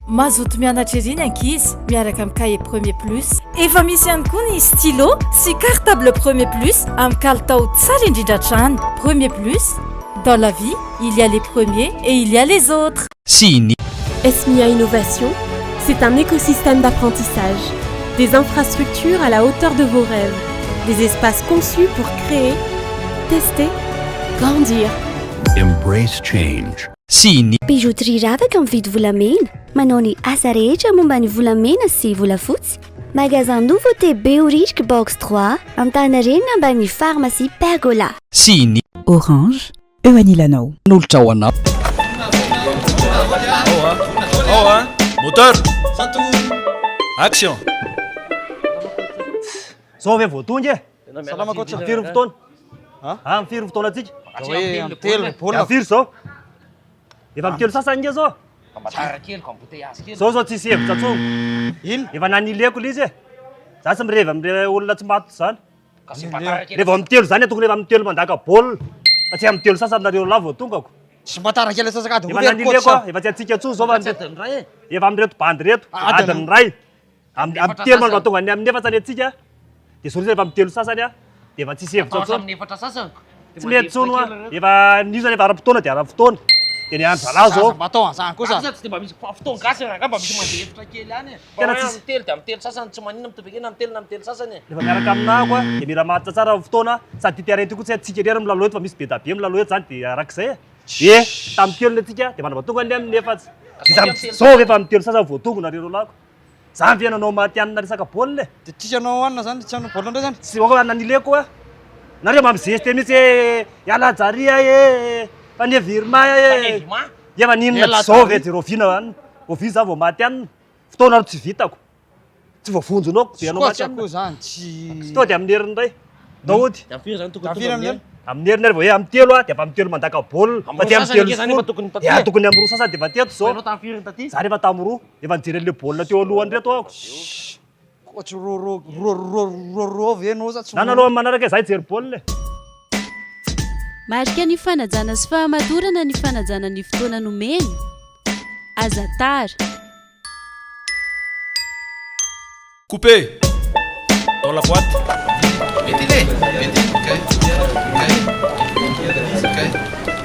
Mazoto mianatra ery ny ankizy miaraka amin'ny cahier Premier Plus. Efa misy ihany koa ny stylo sy cartable Premier Plus amin'ny kalitao tsara indrindra hatrany. Premier Plus, dans la vie, il y a les premiers et il y a les autres. Sy ny. SMIA Innovation, c'est un écosystème d'apprentissage, des infrastructures à la hauteur de vos rêves, des espaces conçus pour créer, tester, grandir. Embrace change. Sy ny. Bijouterie Ravaka mividy volamena, manao ny asa rehetra momba ny volamena sy volafotsy. Magasin Nouveauté Behoririka Box 3, Antaninarenina ambany pharmacie Pergola. Sy ny. Orange, eo anilanao. Nolotra ho anao. Ao a! Moteur! Action! Zao ve vao tonga e? Salama coach. Firy ny fotoana? Ah, firy ny fotoana antsika? Hoe amin'ny telo ny baolina. Firy zao? Efa amin'ny telo sasany nge zao? Zao zao tsisy hevitra tsony. Ino? Efa nanileko le izy e. Za tsy mirevy am'le olona tsy matotra zany. Rehefa amin'ny telo zany tokony efa amin'ny telo mandaka baolina. Fa tsy amin'ny telo sasany nareo lahy vao tongako. Tsy mba tara kely asasaka adiny Efa roa ve nanileko coach? aho, efa tsy antsika tsony zao fa efa amin'ireto bandy reto, Adiny. adiny iray. Amin'ny amin'ny telo mandra tonga any amin'ny efatra any antsika. Dia zao efa amin'ny telo sasany a, dia efa tsisy hevitra tsony. Tsy mety tsony hoa. Efa nisy zany efa ara-potoana dia ara-potoana. Dia ny andro zalahy zao. Aza mba atao an'izany kosa. Tsy dia mba misy fotoan gasy raha mba misy mandeha efitra kely ihany e. Fa Tena hoe tsisy- amin'ny telo dia amin'ny telo sasany tsy maninona mitovy akeny amin'ny telo na amin'ny telo sasany e. Rehefa miaraka aminah koa dia mila maharitra tsara ny fotoana sady ity terrain ity koa tsy antsika irery milalao eto fa misy be da be milalao eto zany dia arak'izay e. Dia tamin'ny telo ny antsika dia manamba tonga ny amin'ny efatsy. Dia za- zao rehefa amin'ny telo sasany vao tonga nareo roalahiko. Za ve nanao matihanina resaka baolina e? Dia tsisy anao hanina zany, tsy hanao baolina indray zany? Tsy oka nanileko a. Nareo mba mizeste mihitsy e, iala jaria e, fa ne virma e. Efa ninona tsy zao ve dia roviana hanina? Oviana za vao maty hanina? Fotoana ro tsy vitako. Tsy voavonjinao dia anao maty koa zany tsy. Sao dia amin'ny heriny indray. Daody. Dia firy zany tokony Dia firy tonga amin'ny amin'ny heriny? Amin'ny heriny ary vao hoe amin'ny telo a, dia efa amin'ny telo mandaka baolina. Fa Amin'ny dia roa amin'ny sasany telo ange sy zany efa folo. tokony taty Dia e. tokony amin'ny roa sasany dia efa teto Fa zao. ianao tamin'ny firy ny taty? Za rehefa tamin'ny roa, efa nijery an'ilay baolina teo alohany reto aho. Coach roa roa roa roa roa roa ve ianao sa tsy Nana aloha amin'ny manaraka e, za hijery baolina e. Marika ny fanajana sy fahamatorana ny fanajana ny fotoana nomena. Aza tara. Coupé! Dans la boîte. Mety iny e! Mety iny, ok. Ok. Ok.